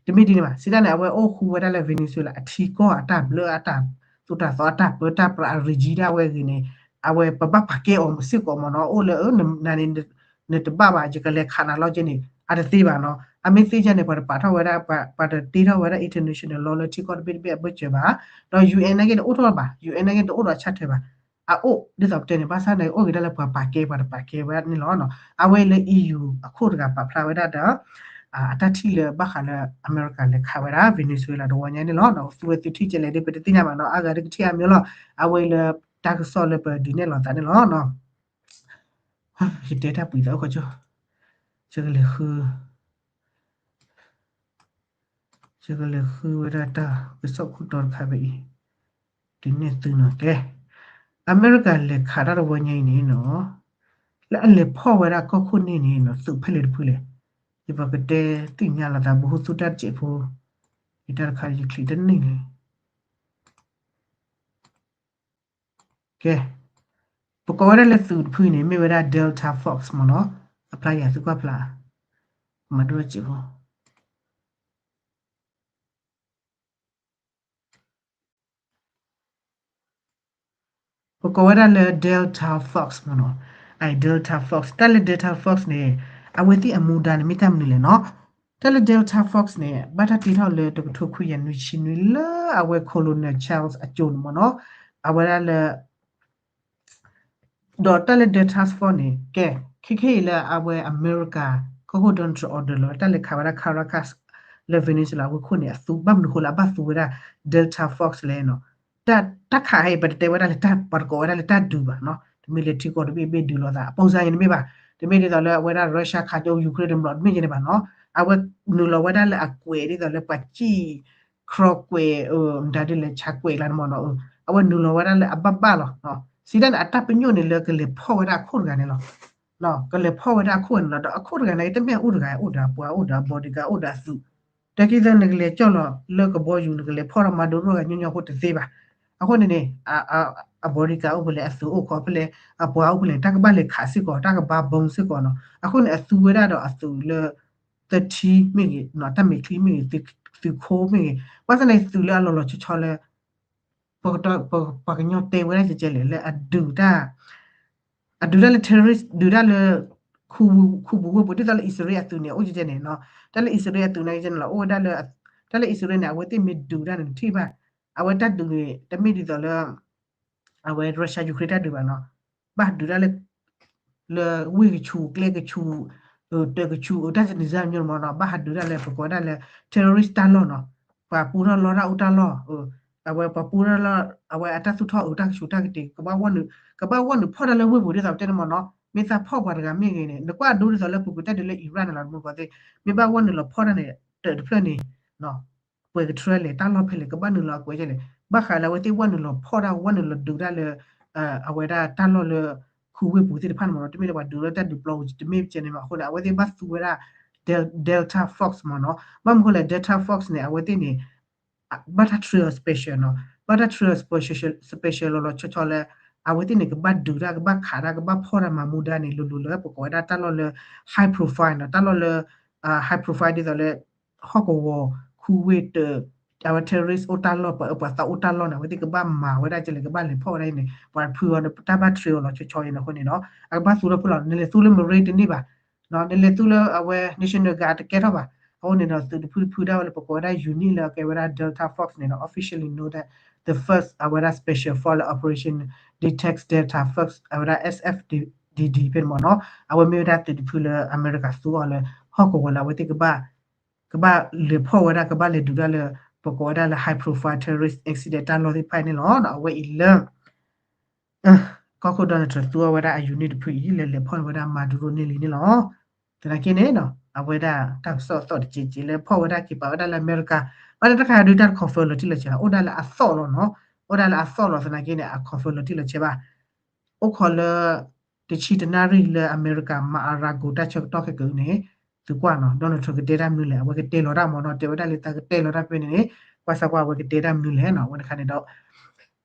တမ့ၢ်ဒ်န့ၣ်ဘၣ် စံးတၢ်န့ၣ် အဝဲအိၣ်ဃူဝဲဒၣ်လၢ Venezuela အထံကီၢ်အတၢ်ဘျၢအတၢ်သိၣ်တၢ်သီအတၢ်ပၢတၢ်ပြးအ regime ဒၣ်ဝဲအဂ့ၢ်န့ၣ် အဝဲပဘၣ်ပာ်ကဲအီၤစ့ၢ်ကီးမ့ၢ်နီၤ အိၣ်လၢနန့ၣ် နတဘၣ်ဘၣ် ယကလဲၤခးနၤလီၤကဲန့ၣ် အတသ့ဘၣ်နီၤ. အမ့ၢ်သ့ကဲန့ၣ် ပှၤတပာ်ထီၣ်ဝဲဒၣ် ပှၤတတ့ထီၣ်ဝဲဒၣ် international law လၢထံကီၢ်တဘ့ၣ်တဘ့ၣ်အဘၢၣ်စၢၤဘၣ်. ဒီး UN နာ်က့န့ၣ် အိၣ်ထီၣ်ဘၣ် UN နာ်က့န့ၣ် တအိၣ်ဒီး charter ဘၣ်. အအိၣ်ဒ်သိးပတဲန့ၣ် ဘၣ်ဆၣ်န့ၣ် အိၣ်ဂ့ၤဒၣ်လၢပှၤပာ်ကဲပှၤတပာ်ကဲဝဲဒၣ်န့ၣ်လီၤ. အဝဲလၢ EU အခိၣ်တဂၤပာ်ဖျါဝဲဒၣ်ဒီး အတၢ်ထံၣ်လၢဘၣ်ဃးလၢအမဲရကၤလဲၤခးဝဲဒၣ် Venezuela တဝီညါန့ၣ်လီၤ. သူဝဲသုထံၣ်ကဲလဲၣ်ဒ်ပတသ့ၣ်ညါဘၣ်နီၤ အါဂၤဒ်ကထံၣ်အါမံၤလီၤ. အဝဲလၢတၢ်ကစီၣ်လၢပဒုးနဲၣ်လီၤသးန့ၣ်လီၤ. ယတဲတၢ်ပှံၤသးအိၣ်ခီကၠိ ယကလဲၤဃု ယကလဲၤဃုဝဲဒၣ်တၢ်ကစီၣ်ခိၣ်တီတခါဖဲအံၤ ဒုးနဲၣ်သုနီၤ ကဲ အမဲရကၤလဲၤခးတၢ်တဝီညါအံၤန့ၣ်နီၤ လၢအလဲၤဖီၣ်ဝဲဒၣ်ကီၢ်ခိၣ်န့ၣ်န့ၣ်နီၤ သုးဖဲလဲၣ်တဖုလဲၣ် ယပကတဲသ့ၣ်ညါလီၤသး ဘိဟိသုတၢ်တစဲးဖိ ယတၢ်တခါယချံးတန့ၢ်န့ၣ် ကဲ ပကိးဝဲဒၣ်လၢသုးတဖုန့ၣ် မ့ၢ်ဝဲဒၣ် Delta Force မ့ၢ်နီၤ အဖျါယၤသုကွၢ်ဖျါ မၤဒိၣ်တစဲးဖိ ပကိးဝဲဒၣ်လၢ Delta Force မ့ၢ်နီၤ အ Delta Force တၢ်လၢ Delta Force န့ၣ် အဝဲသ့ၣ်အမူဒါန့ၣ် မ့ၢ်တၢ်မနုၤလဲၣ်နီၤ တၢ်လၢ Delta Force န့ၣ် ဘၣ်တၢ်တ့ထီၣ်လၢတကထိခွံကယၤနွံဆံနွံလၢအဝဲ Colonel Charles အစိၤန့ၣ်မ့ၢ်နီၤ အဝဲဒၣ်လၢ ဒီးတၢ်လၢ Delta Force န့ၣ် ကဲ ခဲခဲအံၤလၢအဝဲအမဲရကၤ ကီၢ်ခိၣ် Donald Trump order လီၤ တၢ်လဲၤခးဝဲဒၣ် Caracas လၢ Venezuela ဝ့ၢ်ခိၣ်န့ၣ် အသူဘၣ်မနုၤဃိလၢအဘၣ်သူဝဲဒၣ် Delta Force လဲၣ်နီၤ တၢ်ခးဟဲအံၤ ပတတဲဝဲဒၣ်လၢတၢ် ပှၤတကိးဝဲဒၣ်လၢတၢ်ဒုးဘၣ်နီၤ တမ့ၢ်လၢထံကီၢ်တဘ့ၣ်ဘ့ၣ်ဒုးလိာ်သး အပိစါအံၤတမ့ၢ်ဘၣ် တမ့ၢ်ဒ်သိးလၢအဝဲဒၣ် Russia ခးကၠိ Ukraine တဘျီ တမ့ၢ်ကဲန့ၣ်ဘၣ်နီၤ အဝဲနုာ်လီၤဝဲဒၣ်လၢအကွဲးဒ်သိးလၢပှၤစံၣ် ခြောက်ကွဲး မတၤဒ်လဲၣ် ခြောက်ကွဲး လၢန့ၣ်မ့ၢ်နီၤ အဝဲနုာ်လီၤဝဲဒၣ်လၢအဘၣ်ဘၣ်လီၤ စံးတၢ်န့ၣ် အတၢ်ပညိၣ်န့ၣ်လၢကလဲၤဖီၣ်ဝဲဒၣ်အခိၣ်တဂၤန့ၣ်လီၤ ကလဲၤဖီၣ်ဝဲဒၣ်အခိၣ်န့ၣ်လီၤ ဒီးအခိၣ်တဂၤန့ၣ် တမ့ၢ်အအိၣ်တဂၤ အိၣ်ဒီးအပှၤ အိၣ်ဒီးအ bodyguard အိၣ်ဒီးအသုး တၢ်ခံသၢနကလဲၤကၠီၣ်လီၤလၢကဘီယူၤ နကလဲၤဖီၣ်ဒီး Maduro တဂၤညီညီဖိတသ့ဘၣ် အဃိန့ၣ်န့ၣ် အ bodyguard အိၣ်ဖဲလဲၣ် အသုးအိၣ်ခီဖဲလဲၣ် အပှၤအိၣ်ဖဲလဲၣ် တၢ်ကဘၣ်လဲၤခးစ့ၢ်ကီး တၢ်ကဘါဘီစ့ၢ်ကီးနီၤ အဃိန့ၣ် အသူဝဲဒၣ်ဒီးအသုးလၢ သထံမ့ၢ်ဂ့ၤ တၢ်မဲာ်ချံမ့ၢ်ဂ့ၤ သုးခိမ့ၢ်ဂ့ၤ ဘၣ်ဆၣ်န့ၣ် သုးလၢအလီၤလီၤဆီဆီလၢ ပှၤကညီတဲဝဲဒၣ်ကဲကဲလဲၣ် လၢအဒုးတၢ် အဒုးတၢ်လၢ terrorist ဒုးတၢ်လၢ ခူပူၤဝ့ၢ်ပူၤ ဒ်သိးလၢအံၣ်စရ့လးအသုးန့ၣ် အိၣ်ကဲကဲန့ၣ်နီၤ တၢ်လၢအံၣ်စရ့လးအသုးန့ၣ်ကဲန့ၣ်လီၤ အိၣ်ဝဲဒၣ်လၢ တၢ်လၢအံၣ်စရ့လးန့ၣ် အဝဲသ့ၣ်မ့ၢ်ဒုးတၢ်န့ၣ် နထံၣ်ဘၣ် အဝဲတၢ်ဒုးန့ၣ် တမ့ၢ်ဒ်သိးလၢ အဝဲ Russia Ukraine တၢ်ဒုးဘၣ်နီၤ ဘၣ်ဒုးတၢ်လၢ လၢဝ့ၢ်ကဆူး ကျဲကဆူး တၢ်ကဆူး တၢ်စနံၤစၢ်မညီမ့ၢ်နီၤ ဘၣ်ဟးဒုးတၢ်လၢ ပကိးဝဲဒၣ်လၢ terrorist တၢ်လီၢ်နီၤ ပှၤပူထီၣ်လီတၢ်အိၣ်တၢ်လီၢ် အဝဲပှၤပူထီၣ်လီ အဝဲအတၢ်သူၣ်ထီၣ်အုးတၢ်ကဆူးတၢ်ကတ့ၤ ကဘၣ်ဝဲနုာ် ကဘၣ်ဝဲနုာ်ဖီၣ်တၢ်လၢဝ့ၢ်ပူၤဒ်သိးပတဲန့ၣ်မ့ၢ်နီၤ မ့ၢ်သးဖီၣ်ပှၤတဂၤမ့ၢ်ဂ့ၤန့ၣ် နကွၢ်ဒိဒ်သိးလၢပူၤကွံာ်တၢ်ဒုးလၢ Iran န့ၣ်လီၤ မ့ၢ်ကီးသ့ မ့ၢ်ဘၣ်ဝဲနုာ်လီၤဖီၣ်တၢ်န့ၣ် တၢ်တဖျၢၣ်န့ၣ် ပှဲၤကထြၢလဲၣ် တၢ်လီၢ်ဖဲလဲၣ် ကဘၣ်နုာ်လီၤအကွဲးကဲလဲၣ် ဘၣ်ဃးလၢအဝဲသ့ၣ်ဝဲနုာ်လီၤဖီၣ်တၢ် ဝဲနုာ်လီၤဒုးတၢ်လၢ အဝဲဒၣ်တၢ်လီၢ်လၢ ခူဝ့ၢ်ပူၤသ့ၣ်တဖၣ်န့ၣ်မ့ၢ်နီၤ တမ့ၢ်လၢပှၤဒုးလၢတၢ်ဒုးပျီပူၤ တမ့ၢ်ကဲန့ၣ်မ့ၢ်အဃိန့ၣ် အဝဲသ့ၣ်ဘၣ်သူဝဲဒၣ် Del- Delta Force မ့ၢ်နီၤ ဘၣ်မနုၤဃိလဲၣ် Delta Force န့ၣ် အဝဲသ့ၣ်န့ၣ် ဘၣ်တၢ် train special နီၤ ဘၣ်တၢ် train special လီၤလီၤဆီဆီလၢ အဝဲသ့ၣ်န့ၣ် ကဘၣ်ဒုးတၢ် ကဘၣ်ခးတၢ် ကဘၣ်ဖီၣ်တၢ်မၤမူဒါန့ၣ် လိၤလိၤလၢပကိးဝဲဒၣ်တၢ်လီၢ်လၢ high profile နီၤ တၢ်လီၢ်လၢ high profile ဒ်သိးလၢ ဟီၣ်ကဝီၤ ခူဝ့ၢ်တၢ အဝဲ terrorist အိၣ်တၢ်လီၢ် ပှၤအၢပှၤသီအိၣ်တၢ်လီၢ်န့ၣ် အဝဲသ့ၣ်ကဘၣ်မၤဝဲဒၣ်ကဲလဲၣ် ကဘၣ်လဲၤဖီၣ်ဝဲဒၣ်အံၤန့ၣ် ပှၤတဖုအီၤန့ၣ် တၢ်ဘၣ် train အီၤလီၤဆီဆီအံၤန့ၣ်အဃိန့ၣ်နီၤ အကဘၣ်သူလၢဖုလီၤ နလဲၤသူလၢ Marine တန့ၢ်ဘၣ် နလဲၤသူလၢအဝဲ National Guard တကဲထီၣ်ဘၣ် အဃိန့ၣ်ဒီး သုးတဖုတဖုဒၣ်ဝဲလၢပကိးဝဲဒၣ် unit လၢအကဲဝဲဒၣ် Delta Force န့ၣ်ဒီး officially know that the first အဝဲဒၣ် special force လၢ Operation Detect Delta Force အဝဲဒၣ် S F D D ဖဲန့ၣ်မ့ၢ်နီၤ အဝဲမ့ၢ်ဝဲဒၣ်သုးတဖုလၢအမဲရကၤသူအီၤလၢ ဟီၣ်ကဝီၤလၢအဝဲသ့ၣ်ကဘၣ် ကဘၣ်လဲၤဖီၣ်ဝဲဒၣ် ကဘၣ်လဲၤဒုးတၢ်လၢ ပကိးဝဲဒၣ်လၢ high profile terrorist incident တၢ်လီၢ်သ့ၣ်တဖၣ်န့ၣ်လီၤ. အဝဲအံၤလၢ ကီၢ်ခိၣ် Donald Trump သူအီၤဝဲဒၣ်အ unit တဖုအံၤ လဲၤလဲၤဖီၣ်န့ၢ်ဝဲဒၣ် Maduro န့ၢ်လံန့ၣ်လီၤ. သနာ်က့န့ၣ် အဝဲဒၣ်တၢ်ကစီၣ်အသီၣ်တက့ၢ်က့ၢ် လၢဖီၣ်ဝဲဒၣ်က့ၤပာ်ဝဲဒၣ်လၢအမဲရကၤ ဘၣ်လၢတၢ်ခါဒုးတၢ်တ confirm လီၤတံၢ်လီၤဆဲးဘၣ် အိၣ်ဒၣ်လၢအသီၣ်လီၤနီၤ. အိၣ်ဒၣ်လၢအသီၣ်လီၤ သနာ်က့န့ၣ် အ confirm လီၤတံၢ်လီၤဆဲးဘၣ်. အိၣ်ခိးလၢ တဆံတနၣ်ရံၣ်လၢအမဲရကၤ Mar-a-Lago တၢ်ဆၢကတီၢ်ခဲကနံၣ်န့ၣ် သုကွၢ်နီၤ Donald Trump ကတဲတၢ်မနုၤလဲၣ် အဝဲကတဲလီၤတၢ်မ့ၢ်နီၤ တဲဝဲဒၣ်လၢသးကတဲလီၤတၢ်ဖဲန့ၣ်န့ၣ် ကွၢ်စၢ်ကွၢ်အဝဲကတဲတၢ်မနုၤလဲၣ်နီၤ အဝဲတခါန့ၣ်ဒီး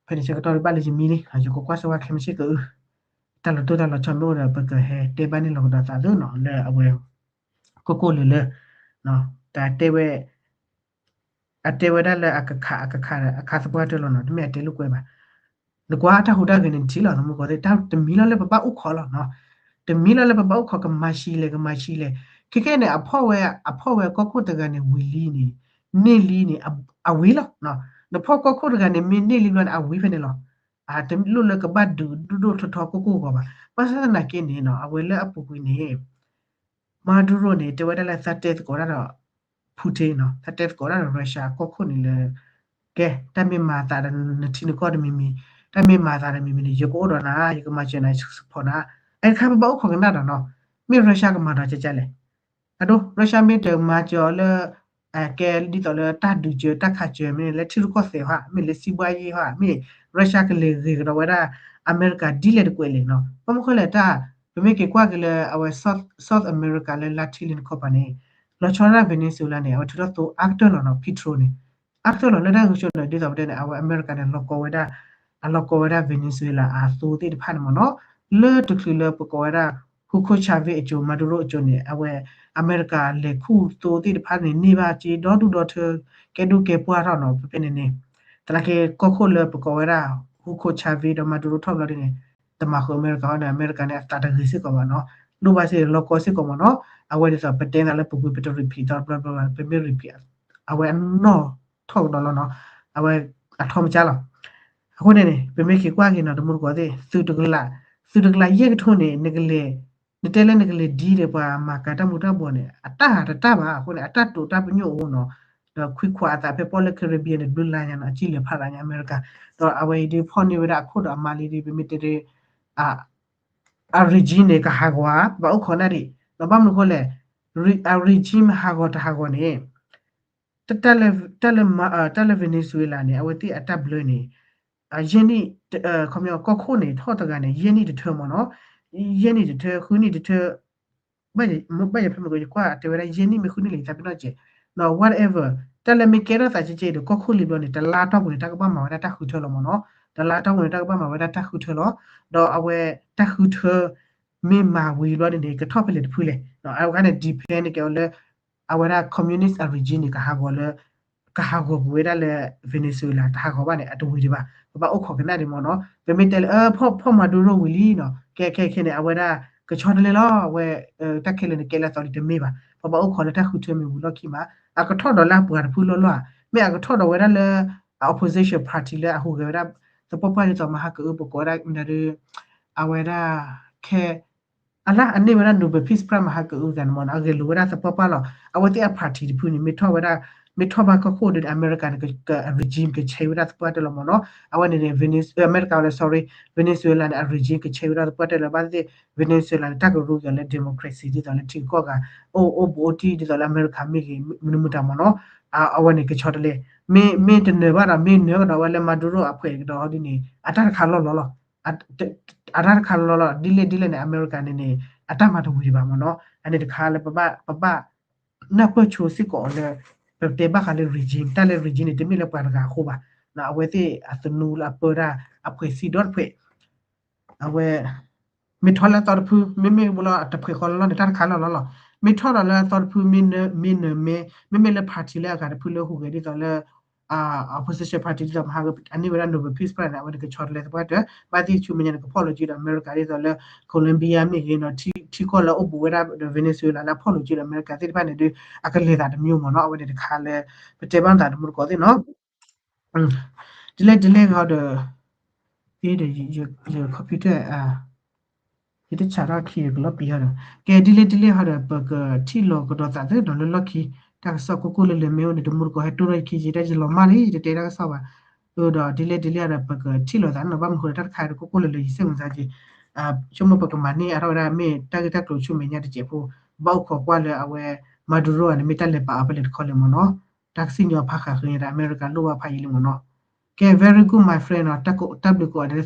ဖဲန့ၣ်ဆၢကတီၢ်ဘၣ်လၢယမံန့ၣ် ယကကွၢ်စၢ်ကွၢ်ခဲမုၢ်ဆ့ၣ်ကအု တၢ်လီၤတိၢ်တၢ်လီၤဆီမ့ၢ်အိၣ်ဒီး ပကဟဲတဲဘၣ်န့ၣ်လီၤကဒီးသးသ့နီၤ လၢအဝဲ ကိၢ်ကိၢ်လၢၤလၢ တၢ်တဲဝဲ အတဲဝဲဒၣ်လၢအကခး အကခး အခါသပှၢ်တၢၢ်လီၤနီၤ တမ့ၢ်အတဲလိာ်ကွဲဘၣ်. နကွၢ်တၢ်ဟူးတၢ်ဂဲၤန့ၣ်ထံၣ်လီၤ သမူသကိးသ့ၣ် တၢ်တမံၤလီၤလၢပဘၣ်အိၣ်ခိးလီၤနီၤ တမံၤလီၤလၢပဘၣ်အိၣ်ခိး ကမၤဆံလဲၣ် ကမၤဆံလဲၣ် ခဲခဲန့ၣ် အဖီၣ်ဝဲ အဖီၣ်ဝဲကီၢ်ခိၣ်တဂၤန့ၣ် ဝံၤလံန့ၣ် န့ၢ်လံန့ၣ် အဝံၤလီၤ. နဖီၣ်ကီၢ်ခိၣ်တဂၤန့ၣ် မ့ၢ်န့ၢ်လံဘျီန့ၣ် အဝံၤဖဲန့ၣ်လီၤ. တလိၣ်လၢကဘၣ်ဒုးဒိၣ်ဒိၣ်ထီထီကိၢ်ကိၢ်ဂီၤဘၣ်. ဘၣ်ဆၣ်သနာ်က့န့ၣ်နီၤ အဝဲလၢအပူၤကွံာ်န့ၣ် Maduro န့ၣ် တဲဝဲဒၣ်လၢသးတဲသကိးတၢ်ဒီး Putin နီၤ သးတဲသကိးတၢ်ဒီး Russia အကီၢ်ခိၣ်န့ၣ်လၢ ကဲ တၢ်မ့ၢ်မၤသးဒီးနထံနကီၢ်တမံၤမံၤ တၢ်မ့ၢ်မၤသးဒီးမံၤမံၤန့ၣ် ယကအိၣ်ဒီးနၤ ယကမၤစၢၤနၤ ယက support နၤ အခါပဘၣ်အိၣ်ခိးကနၣ်ဒီးနီၤ မ့ၢ် Russia ကမၤဒီးကကလဲၣ် အဒိ Russia မ့ၢ်တမၤစၢၤအီၤလၢ ကဲဒ်သိးလၢတၢ်ဒုးစၢၤတၢ်ခးစၢၤ မ့ၢ်လၢထံရူၢ်ကီၢ်သဲးဟါ မ့ၢ်လၢစံးဘှါယ့ဟါ မ့ၢ် Russia ကလဲၤဂ့ၤကဒီးဝဲဒၣ် အမဲရကၤဒ်လဲၣ်တကွဲးလဲၣ်နီၤ ဘၣ်မနုၤဃိလဲၣ်တၢ် ပမ့ၢ်က့ၤကွၢ်က့ၤလၢအဝဲ South, South America လၢ Latin လံနခီပၤန့ၣ် လီၤဆီဒၣ် Venezuela န့ၣ် အဝဲထုးထီၣ်သိအါကတၢၢ်လီၤနီၤ Petro န့ၣ် အါကတၢၢ်လီၤ လၢတၢ်ဂုာ်ကျဲးစၢးဒ်သိးပတဲန့ၣ် အဝဲအမဲရကၤန့ၣ် လီၤကီဝဲဒၣ် အလီၤကီဝဲဒၣ် Venezuela အသိသ့ၣ်တဖၣ်န့ၣ်မ့ၢ်နီၤ လၢတချုးလၢပကိးဝဲဒၣ် Hugo Chavez အစိၤ Maduro အစိၤန့ၣ် အဝဲအမဲရကၤလဲၤခူၣ်သိသ့ၣ်တဖၣ်န့ၣ် န့ၢ်ဘၣ်က့ၤဒီဒူၣ်ဒီထၢ ကဲဒိၣ်ကဲပှၢ်ထီၣ်နီၤ ဖဲဖဲန့ၣ်န့ၣ် သနာ်က့ကီၢ်ခိၣ်လၢပကိးဝဲဒၣ် Hugo Chavez ဒီး Maduro ထီၣ်ဘျီဒ်န့ၣ် တမၤဃုာ်အမဲရကၤန့ၣ် အမဲရကၤန့ၣ် အသးတဂ့ၤစ့ၢ်ကီးဘၣ်နီၤ ဒိၣ်ဘၣ်စ့ၢ်လီၤကီစ့ၢ်ကီးမ့ၢ်နီၤ အဝဲဒ်သိးပတဲသးလၢပူၤကွံာ်ပတ repeat ဒီးဘျီဘျီ ပမ့ၢ် repeat အဝဲအနီၢ်ထီၣ်ကဒီးလီၤနီၤ အဝဲအထီမ့ၢ်ကၢ်လီၤ အဃိန့ၣ်န့ၣ် ပမ့ၢ်က့ၤကွၢ်က့ၤနီၤ တမူတကိးသ့ၣ် သုးတကလး သုးတကလးယဲၢ်ကထိန့ၣ် နကလဲၤ နတဲလၢနကလဲၤဒ်ဒီးပှၤမၤကၤတၢ်မူၤတၢ်ဘှီးန့ၣ် အတၢ်တတၢ်ဘၣ် အဃိန့ၣ် အတၢ်တိာ်တၢ်ပညိၣ်အအိၣ်နီၤ ဒီးခွံခွါအသးဖဲပီၣ်လဲၣ် Caribbean န့ၣ် ဘျုးလါညါနီၤ အစံၣ်လဲၤဖးလါညါအမဲရကၤ ဒီးအဝဲအံၤဒ်ဖီၣ်န့ၢ်ဝဲဒၣ်အခိၣ်ဒီးအမါလံဒ် ပမ့ၢ်တဲဒ် အ အ regime န့ၣ် ကဟးဂီၤဧါ ဘၣ်အိၣ်ခိးနၢ်ဒံး ဒီးဘၣ်မနုၤအဃိလဲၣ် အ regime ဟးဂီၤတဟးဂီၤန့ၣ် တၢ်လၢ တၢ်လၢ Venezuela န့ၣ် အဝဲသ့ၣ်အတၢ်ဘျၢန့ၣ် ယဲၢ်နံၣ် ခီပညီကီၢ်ခိၣ်န့ၣ် ထီၣ်တဂၤန့ၣ် ယဲၢ်နံၣ်တထၢမ့ၢ်နီၤ ယဲၢ်နံၣ်တထၢ ဃုနံၣ်တထၢ ဘၣ်ယဖဲမ့ၢ်ကယကွၢ်တဲဝဲဒၣ် ယဲၢ်နံၣ်မ့ၢ်ဃုနံၣ်လံ သးပ့ၤနီၣ်ကဲ whatever တၢ်လၢမ့ၢ်ကဲထီၣ်သးကဲကဲဒီး ကီၢ်ခိၣ်လံဘျီန့ၣ် တလါတီၢ်ပူၤန့ၣ် တၢ်ကဘၣ်မၤဝဲဒၣ်တၢ်ဃုထၢလီၤမ့ၢ်နီၤ တလါတီၢ်ပူၤန့ၣ် တၢ်ကဘၣ်မၤဝဲဒၣ်တၢ်ဃုထၢလီၤ ဒီးအဝဲတၢ်ဃုထၢ မ့ၢ်မၤဝံၤဘျီန့ၣ်န့ၣ် ကထီၣ်ဖဲလဲၣ်တဖုလဲၣ် အဝဲန့ၣ် depend န့ၣ်ကဲအီၤလၢ အဝဲဒၣ် communist အ regime န့ၣ် ကဟးဂီၤလၢ ကဟးဂီၤကွံာ်ဝဲဒၣ်လၢ Venezuela တဟးဂီၤဘၣ်န့ၣ် အတဝံၤဒံးဘၣ် ပဘၣ်အိၣ်ခိးကနၣ်ဒံးမ့ၢ်နီၤ ပမ့ၢ်တဲလၢ ဖီၣ် ဖီၣ် Maduro ဝံၤလံနီၤ ကဲခဲခဲန့ၣ် အဝဲဒၣ် ကဆီတလဲလီၤ အဝဲ တၢ်ခဲလၢာ်န့ၣ် ကဲလၢအသီလံတမ့ၢ်ဘၣ် ပဘၣ်အိၣ်ခိးလၢတၢ်ဃုထၢမ့ၢ်ဝံၤလီၢ်ခံမး အကထီၣ်ဒီးလၢအပှၤတဖုလီၢ်လီၢ်ဧါ မ့ၢ်အကထီၣ်ဒီးဝဲဒၣ်လၢ အ opposition party လၢအဟူးဂဲၤဝဲဒၣ် သပှၢ်ပှၢ်ဒ်သိးမဟါကအု ပကိးဝဲဒၣ် အဝဲဒၣ် ခဲ အလၢအန့ၢ်ဝဲဒၣ် Nobel Peace Prize မဟါကအုဂၤန့ၣ်မ့ၢ်နီၤ အဂဲၤလိာ်ဝဲဒၣ်သပှၢ်ပှၢ်လီၤ အဝဲသ့ၣ်အ party တဖုန့ၣ် မ့ၢ်ထီၣ်ဝဲဒၣ် မ့ၢ်ထီၣ်ဘၣ်ကီၢ်ခိၣ်ဒီး အမဲရကၤန့ၣ် က regime က change ဝဲဒၣ်သပှၢ်တၢၢ်လီၤမ့ၢ်နီၤ အဝဲန့ၣ်န့ၣ် Vene- အမဲရကၤဝဲလၢ sorry Venezuela န့ၣ် အ regime က change ဝဲဒၣ်သပှၢ်တၢၢ်လီၤ ဘၣ်သ့ၣ်သ့ၣ် Venezuela န့ၣ် တၢ်ကရူၢ်ကီၤလၢ democracy ဒ်သိးလၢထံကီၢ်ဂၤ အိၣ်အိၣ်ဘူးအိၣ်တံၢ်ဒ်သိးလၢအမဲရကၤမ့ၢ်ဂ့ၤ မနုၤမတၤမ့ၢ်နီၤ အဝဲန့ၣ် ကဆီတလဲ မ့ၢ် မ့ၢ်တနၢၤဘၣ်ဒီး မ့ၢ်နၢၤကဒီးဝဲလၢ Maduro အဖှဲးကဒီးဒ်န့ၣ် အတၢ်တခါလီၢ်လီၤလီၤ အတၢ်တခါလီၢ်လီၤ ဒ်လဲၣ်ဒ်လဲၣ်န့ၣ် အမဲရကၤန့ၣ်န့ၣ် အတၢ်မၤတဝံၤဒံးဘၣ်မ့ၢ်နီၤ အန့ၣ်တခါလၢပဘၣ် ပဘၣ် နၢ်ပၢၢ်ဆိစ့ၢ်ကီးလၢ ပတဲဘၣ်ဃးလၢ regime တၢ်လၢ regime န့ၣ် တမ့ၢ်လၢပှၤတဂၤအဃိဘၣ် အဝဲသ့ၣ်အသနူလၢအပၢတၢ် အဖှဲးစံၣ်ဒီတဖှဲး အဝဲ မ့ၢ်ထီၣ်လၢအသီတဖု မ့မ့ၢ်ဝဲလီၤအတဖှဲးဃီလီၤန့ၣ် တၢ်တခါလီၢ်လီၤလီၤ မ့ၢ်ထီၣ်ဒီးလၢအသီတဖု မ့ၢ်နၢၤ မ့ၢ်နၢၤမ့ၢ် မ့မ့ၢ်လၢ party လၢအဂၤတဖုလၢဟူးဂဲၤဒ်သိးလၢ opposition party ဒ်သိးမဟါက အန့ၢ်ဝဲဒၣ် Nobel Peace Prize န့ၣ် အဝဲန့ၣ်ကဆီတလဲသပှၢ်တၢၢ် ဘၣ်သ့ၣ်ဆူမဲာ်ညါန့ၣ် ကဖီၣ်လိာ်စုဒီးအမဲရကၤဒ်သိးလၢ Colombia မ့ၢ်ဂ့ၤနီၤ ထံကီၢ်လၢအိၣ်ဘူးဝဲဒၣ်ဒီး Venezuela လၢအဖီၣ်လိာ်စုဒီးအမဲရကၤသ့ၣ်တဖၣ်န့ၣ်ဒီး အကလဲၤသးတမံၤမ့ၢ်နီၤ အဝဲန့ၣ်တခါလၢ ပတဲဘၣ်သးတမူတကိးသ့ၣ်နီၤ ဒ်လဲၣ်ဒ်လဲၣ်ဂီၤဒီး ယ computer ယတဆးထီၣ်ခံကလီၢ်ပံၤဟီဒီး ကဲဒ်လဲၣ်ဒ်လဲၣ်ဟီဒီး ပကထံၣ်လီၤကဒီးသးသ့ၣ်နီၤလၢလီၢ်ခံ တၢ်ကစီၣ်ကိၢ်ကိၢ်လၢာ်လၢာ်မ့ၢ်အိၣ်န့ၣ် တမူတကိးဟဲတိၢ်ထီၣ်ယခံက့ တၢ်ယလီၤမၢ်လံ ယတတဲတၢ်ကစီၣ်ဘၣ်. အၢဒီးဒ်လဲၣ်ဒ်လဲၣ်ဒီး ပကထံၣ်လိာ်သးနီၤ ဘၣ်မနုၤဃိဒီး တၢ်တခါဒီးကိၢ်ကိၢ်လၢာ်လၢာ် ယဆ့ၣ်မုၢ်သးက့ ဆိကမိၣ်ပကမၤန့ၢ်အါထီၣ်ဝဲဒၣ် မ့ၢ်တၢ်ဂ့ၢ်တၢ်ကျိၤဆူမဲာ်ညါတစဲးဖိ, ဘၣ်အိၣ်ခိးကွၢ်လၢအဝဲ Maduro န့ၣ် မ့ၢ်တၢ်လဲၤပာ်အီၤဖဲလဲၣ်တခီလဲၣ်မ့ၢ်နီၤ. တၢ်ကစံၣ်ညီၣ်ဖးဃးဃ့ဒီး အမဲရကၤလိၣ်ဘၣ်ဖးယံာ်လံမ့ၢ်နီၤ. ကဲ very good my friend နီၤ, တၢ်ဘျုးကိးဂၤဒဲး